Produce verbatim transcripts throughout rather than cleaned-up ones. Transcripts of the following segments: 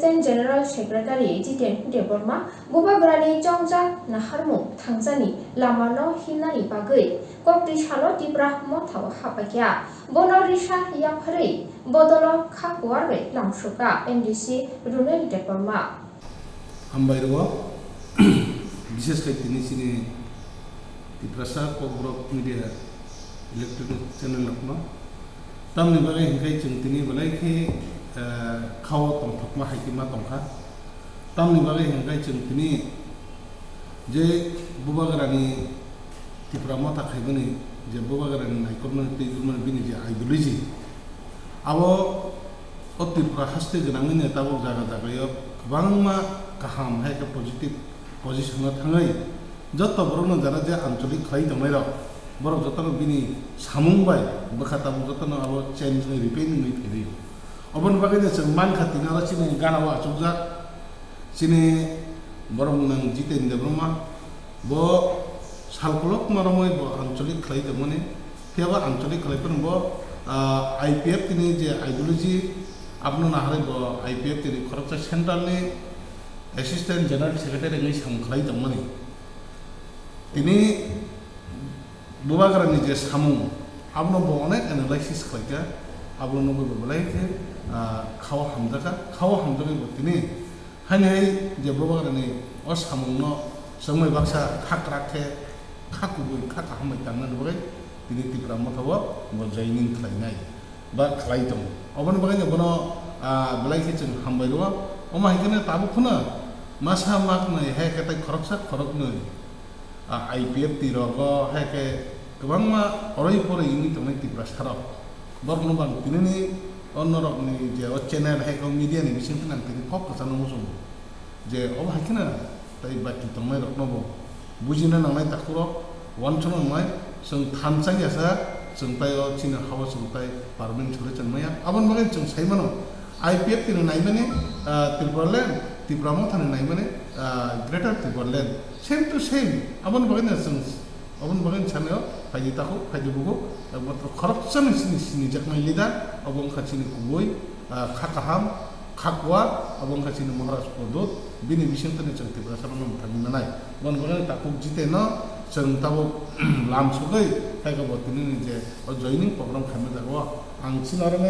Assistant General Secretary Jiten Debbarma Bubagrani chongjak naharmung thangjani lamano himnani bagwi koktwi salo Tipra Motha o haphaikha. Bono risa yapharwi bodolo kha kuar bai lamsukha M D C Runel Debbarma. Hambai rwo, bishes khai tini chini Tiprasa Kokborok Media Electronic Channel rokno. Tamni bagwi hwnkhe chwng tini belai khe, eh, khao tongthokma hai khe ma tongkha. Tamni bagwi hwnkhe chwng tini je Bubagrani Tipra Motha khaimani je Bubagrani naikolmani twi rwmani bini je ideology, abo o Tripura haste gwnangwino tabuk jaga jagao kwbangma kaham hai khe positive position o thangwi joto borokno jara je ancholik khlai tongnairok, borok jotono bini samung bai bwkha tabuk jotono abo change wngwi repaint wngwi phaio. Oboni bagwino chwng mankha tini oro chini gana o achukjak chini borok nang Jiten Debbarma, bo sal kolokma romwi bo ancholik khlai tongmani. Phiya ba ancholik khlai phano bo, ah, I P F T ni je ideology, abono naharwi bo I P F T ni khoroksa central ni Assistant General Secretary wngwi samung khlai tongmani. Tini Bubagrani je samung, abono bo onek analysis khlaikha, abono nugwi bo belai khe, ah, khao hamjakha, khao hamjagwi bo tini Haini hai je Bubagrani o samungno chwngmai baksa kha kwrak khe, kha kubui, kha kaham bai tangnani bagwi tini Tipra Motha o bo joining khlainai ba khlai tongo. Oboni bagwino bono, ah, belai khe chwng hambai rwo. Omo hai kheno tabuk phano masa maknwi hai khe tai khoroksa khoroknwi ah, I P F T rogo hai khe kwbangma oroi poroi wngwi tongnai Tiprasa rok. Borokno bang tinini o norokni je o channel hai khe o media ni bisingtwi nang tini kok kwchangno muchungo. Je obo hai kheno tei baki tongnai rokno bo bujina nangnai takhuk rok, uansukna nangnai, chwng thansa ya sa, chwng tai o chini ha o chwng tai permanent solution maya. Aboni bagwi chwng sai mano, I P F T ni naimani, ah, Tipraland, Tipra Motha ni naimani, ah, Greater Tipraland. Same to same. Aboni bagwino chwng, aboni bagwino sanai o, phaidi takhuk, phaidi bukhuk, ekmatro khoroksani sini sinijaknai leader, abo wngkha chini kubui, ah, kha kaham, kha kuar, abo wngkha chini Maharaj Pradyot, bini bisingtwino chwng Tiprasa rokno mwthangwi nanai. Aboni bagwino takhuk Jiteno chwng tabuk lam sugwi, hai khe bo tinini je o joining program khaima jaga o ang chini oro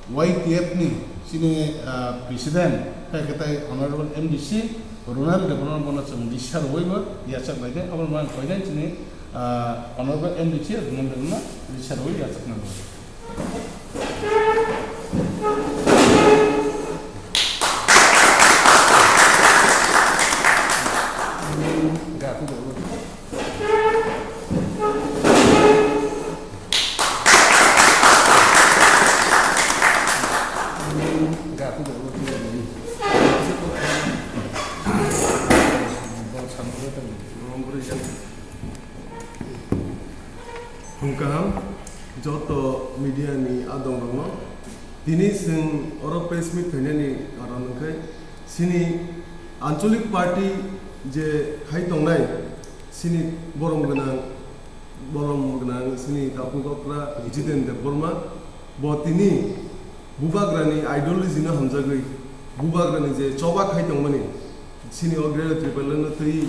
Y T F ni chini, ah, president, hai khe tai honorable M D C Ronel Debbarma bono chwng risa rwui bo yachak nai de, abo mang koinai chini, ah, honorable M D C Ronel Debbarma risa rwui yachak nai. Hwnkha joto media ni adong rokno tini chwng oro press meet khainani karon hwnkhe chini ancholik party je khai tongnai chini borom gwnang Borom gwnang chini takhuk okra Jiten Debbarma, bo tini Bubagrani ideology no hamjagwi, Bubagrani je choba khai tongmani, chini o Greater Tipraland no twi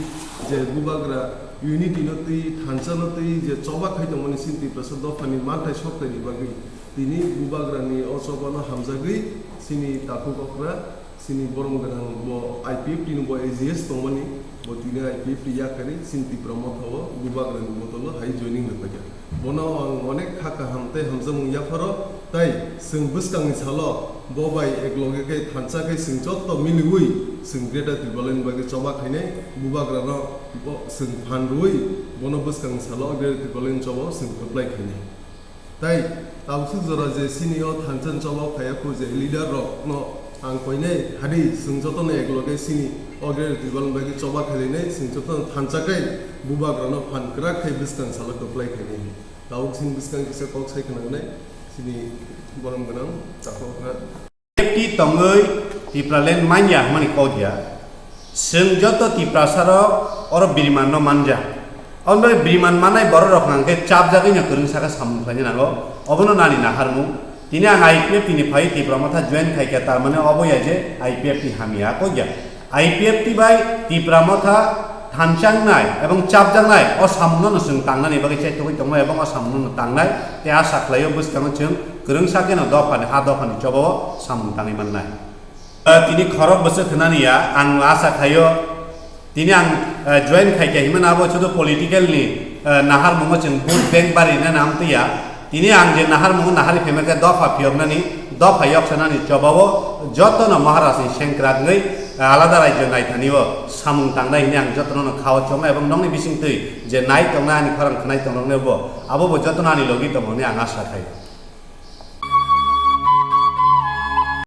je Bubagra unity no twi, thansa no twi je choba khai tongmani chini Tiprasa dophani manthai sokthai ni bagwi, tini Bubagrani o choba no hamjagwi chini takhuk okra Chini borom gwnang bo I P F T ni bo A G S tongmani, bo tini I P F T yakarwi chini Tipra Motha o Bubagrani bodol o hai joining rwphaikha. Bono ang onek kha kaham tei hamjakmung yapharo, tei chwng bwskangni salo bo bai ekloge khe thansa khe chwng joto miliwi chwng Greater Tipraland ni bagwi choba khainai, Bubagrano bo chwng phan rwui bono bwskangni salo Greater Tipraland ni choba o chwng kwplai khainai. Tei tabuk jora je chini o thansa ni choba phaiya khu je leader rok no ang koinai hadi chwng joto no ekloge chini o Greater Tipraland bai khe choba khailainai chwng joto no thansa khe Bubagra no phan kwrak khe bwskang salo kwplai khainai. Tabuk chini bwskang kisa kok sai khwnangnai chini borom gwnang takhuk okra. F T tongwi Tipraland manya hwnmani kok ya. Chwng joto Tiprasa rok oro biriman no manja. Oboni bagwi biriman manai borok rok hwnkhe chapjagwi no kwrwng saka samung khlaina nango. Obono nani naharmung. Tini ang I P F T ni phai Tipra Motha join khaikha, tar mane obo ya je I P F T hamya kok ya. I P F T bai Tipra Motha thanchang nai ebong chapjak nai o samung no chwng tangnani bagwi chaithogwi tongo ebong o samung no tangnai tei asa khlaio bwskango chwng kwrwngsa kheno dophani ha dophani chobao samung tangwi mannai. Tini khorok bwswk hwnani ya, ang asa khaio, tini ang join khaikha himani abo sudu political ni naharmungo chwng vote bank barinani amtwi ya. Tini ang je naharmungo nahari phaima khe dopha phiyoknani, dopha yoksanani chobao jotono Maharaj ni sengkrak wngwi alada rajyo naithanio samung tangnai hwnwi ang jotono khao chongo ebong nokni bisingtwi je nai tongnai ani khorang khnai tongnai bo abo bo jotono ani logi tongo hwnwi ang asa khaio.